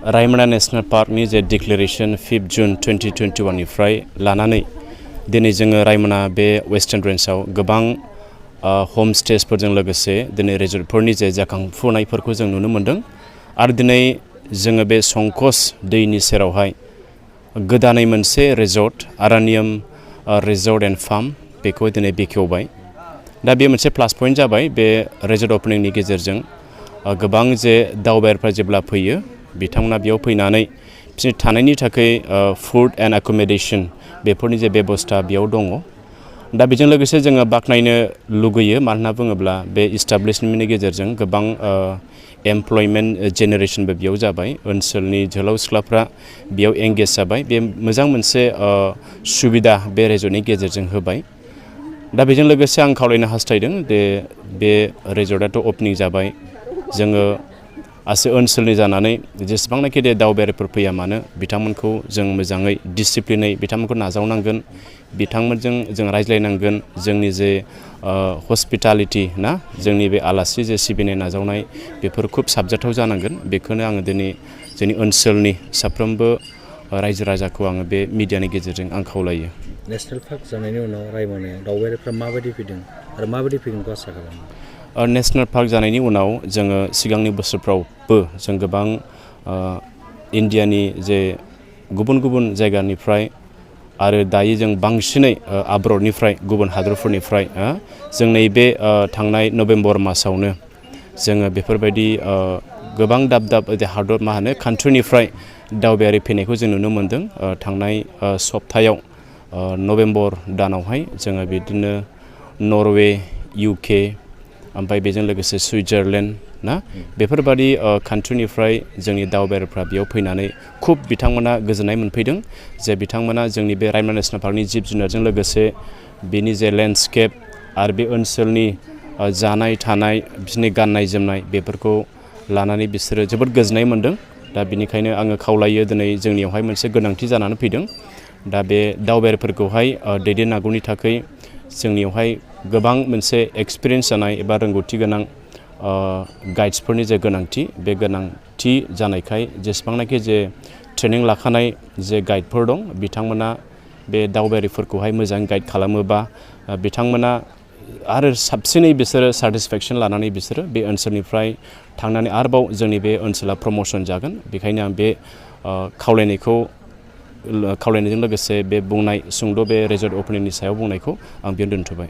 रायमना national पार्कनि जे declaration 5 जुन 2021 निफ्राय लानानै दिनै जोङो रायमना बे वेस्टार्न रेन्जआव गोबां होम स्टेजफोरजों लोगोसे दिनै रिजर्टफोरनि जे जाखांफुनायफोरखौ जों नुनो मोन्दों आरो दिनै जोङो बे संकस दैनि सेरावहाय गोदानै मोनसे रिजर्ट आरानियम रिजर्ट एन्ड फार्म बेखौ दिनै बेखेवबाय दा बे मोनसे प्लास पइन्ट जाबाय बे रिजर्ट ओपनिंनि गेजेरजों गोबां जे दावबायारिफ्रा जेब्ला फैयो बिथांमोना बेयाव फैनानै बिसोरनि थानायनि थाखाय फुड एन्ड एकोमोडेशन बेफोरनि जे बेबस्था बेयाव दङ दा बेजों लोगोसे जोङो बाख्नायनो लुगैयो मानो बुङोब्ला बे इस्टाब्लिशमेन्टनि गेजेरजों गोबां एमप्लयमेन्ट जेनेरेशनबो बेयाव जाबाय ओनसोलनि जोहोलाव सिख्लाफ्रा बेयाव एंगेज जाबाय बे मोजां मोनसे सुबिदा बे रिजर्टनि गेजेरजों होबाय दा बेजों लोगोसे आं खावलायनो हास्थायदों बे रिजर्टआथ' ओपनिं जाबाय जोङो आसे ओनसोलनि जानानै जेसेबांनाखि दावबायारिफोर फैया मानो बिथांमोनखौ जों मोजाङै डिसिप्लिनै बिथांमोनखौ नाजावनांगोन बिथांमोनजों जों रायज्लायनांगोन जोंनि जे हस्पिटालिटी ना जोंनि बे आलासि जे सिबिनाय नाजावनाय बेफोर खुब साबजाथाव जानांगोन बेखौनो आङो दिनै जोंनि ओनसोलनि साफ्रोमबो रायजो राजाखौ आङो बे मिडियानि गेजेरजों आं खावलायो नेशनेल पार्क जानायनि उनाव रायमनायाव दावबायारिफ्रा माबायदि फैदों आरो माबायदि फैगोनखौ आसा खालामो नेशनेल पार्क जानायनि उनाव जोङो सिगांनि बोसोरफ्रावबो जों गोबां इन्डियानि जे गुबुन गुबुन जायगानिफ्राय आरो दायो जों बांसिनै आब्रडनिफ्राय गुबुन हादरफोरनिफ्राय जों नैबे थांनाय नभेम्बर मासावनो जोङो बेफोरबायदि गोबां दाब दाब हादर कान्ट्रिनिफ्राय दावबायारि फैनायखौ जों नुनो मोन्दों थांनाय सप्तायाव नभेम्बर दानावहाय जोङो बिदिनो नरवे UK ओमफ्राय बेजों लोगोसे सुइजारलेण्ड ना बेफोरबादि कान्ट्रिनिफ्राय जोंनि दावबायारिफ्रा बेयाव फैनानै खुब बिथांमोना गोजोननाय मोनफैदों जे बिथांमोना जोंनि बे रायमना नेशनेल पार्कनि जिब जुनारजों लोगोसे बेनि जे लेन्डस्केप आरो बे ओनसोलनि जानाय थानाय बिसोरनि गाननाय जोमनाय बेफोरखौ लानानै बिसोरो जोबोद गोजोननाय मोन्दों दा बिनिखायनो आङो खावलायो दिनै जोंनियावहाय मोनसे गोनांथि जानानै फैदों दा बे दावबायारिफोरखौहाय दैदेननांगौनि थाखाय जोंनियावहाय गोबां मोनसे एक्सपिरियेन्स जानाय एबा रोंगौथि गोनां गाइड्सफोरनि जे गोनांथि बे गोनांथि जानायखाय जेसेबांनाखि जे ट्रेनिं लाखानाय जे गाइडफोर दं बिथांमोना बे दावबायारिफोरखौहाय मोजां गाइड खालामोबा बिथांमोना आरो साबसिनै बिसोरो सेटिसफेक्सन लानानै बिसोरो बे ओनसोलनिफ्राय थांनानै आरोबाव जोंनि बे ओनसोला प्रमोशन जागोन बेखायनो आं बे खावलायनायजों लोगोसे बे बुंनाय सुंद' बे रिजर्ट ओपनिंनि सायाव बुंनायखौ आं बेयाव दोनथ'बाय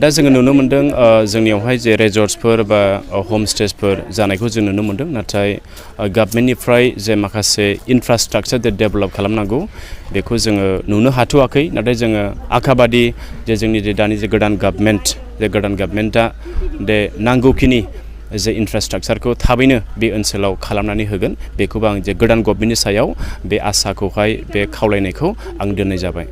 दा जोङो नुनो मोन्दों जोंनियावहाय जे रिजर्ट्सफोर बा होम स्टेजफोर जानायखौ जों नुनो मोन्दों नाथाय गभर्नमेन्टनिफ्राय जे माखासे इनफ्रास्ट्राक्चार डेभेलप खालामनांगौ बेखौ जोङो नुनो हाथ'वाखै नाथाय जोङो आखाबादि जे जोंनि दानि जे गोदान गभर्नमेन्टआ नांगौखिनि जे इनफ्रास्ट्राक्चारखौ थाबैनो बे ओनसोलाव खालामनानै होगोन बेखौबो आं जे गोदान गभर्नमेन्टनि सायाव बे आसाखौहाय बे खावलायनायखौ आं दोननाय जाबाय